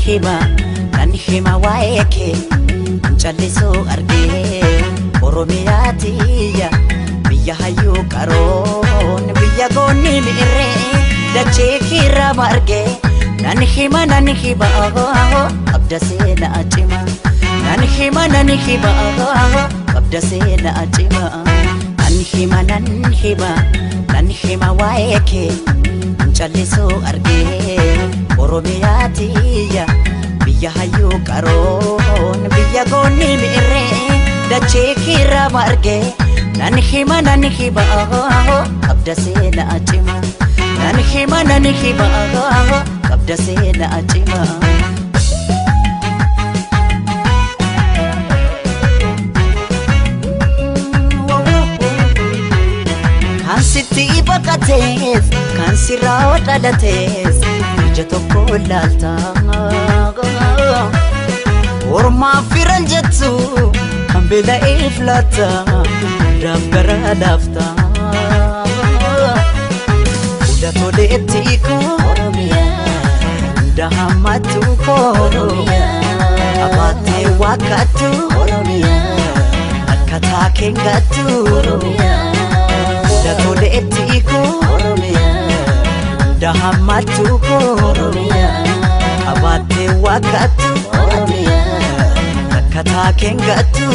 hima nan hima waa'ee kee hin callisuu argee Oromiyaa tiyya biyya hayyuu qaroon biyya goonni mi'irree dachee kiirraa margee nan hima nan hima qabda seenaa cima nan hima nan hima qabda seenaa cima nan hima nan hima nan hima waa'ee kee hin callisuu argee Oromiyaa tiyya biyya hayyuu qaroon biyya goonni mi'irree dachee kiirraa margee nan hima nan hima qabda seenaa cima nan hima nan hima qabda seenaa cima. Kan sitti baqatees kan sirraa dhalatees ija tokko ilaalta. Ormaaf firan jettu kan beela'eef laatta hundaaf gara laafta. Fuula toleetti koo hunda hammattu koo qabaattee waakkattu akka taakeen gattu. Fuula toleetti koo hunda hammattu koo qabaattee waakkattu akka taakeen gattu.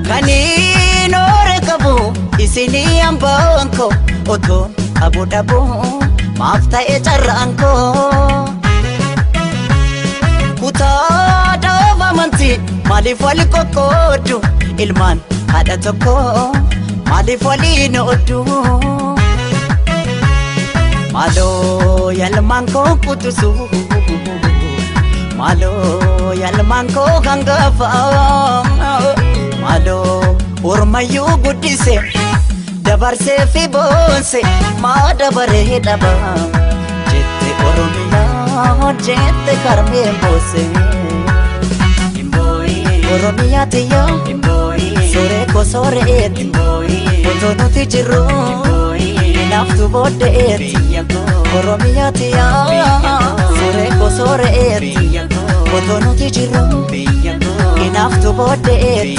Kaniin oore qabu isinii hambaan koo otoon qabu dhabu maaf ta'e carraan koo. Kutaa dhaaba amantii maaliif wal qoqqooddu ilmaan haadha tokko maaliif waliin ooddu. Maaloo yalmaan koo qutusu maaloo yalmaan koo hangafa maaloo ormayyuu guddise dabarsee fi boonse maa dabaree dhaba jette Oromiyaa jette karmeen boose. Oromiyaa tiyya sooree koo sooreeti otoo nuti jirru naaftu booddeeti. Oromiyaa tiyya sooree koo sooreeti otoo nuti jirru naaftu booddeeti.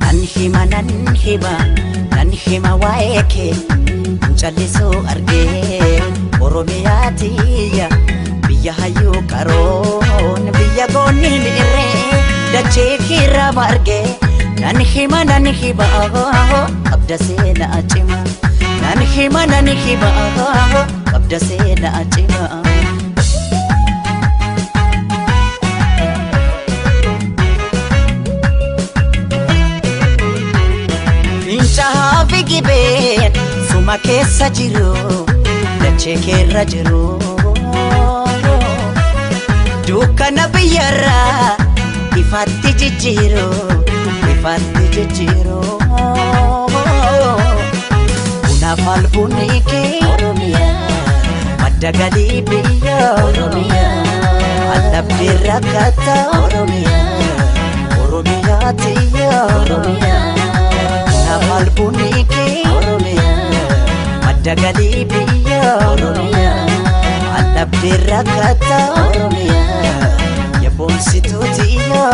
Nan hima nan hima nan hima waa'ee kee hin callisuu argee Oromiyaa tiyya biyya hayyuu qaroon biyya goonni mi'irree dachee kiirraa margee nan hima nan hima qabda seenaa cima nan hima nan hima qabda seenaa cima. Fincaa'aa fi gibeen suma keessa jiru dachee keerra jiru. Dukkana biyyarraa ifaatti jijjiiru ifaatti jijjiiru. Bunaaf albuunni kee madda galii biyya allabdee rakkata Oromiyaa tiyya. Bunaaf albuunni kee madda galii biyya allabdee rakkata yaboonsituu tiyya.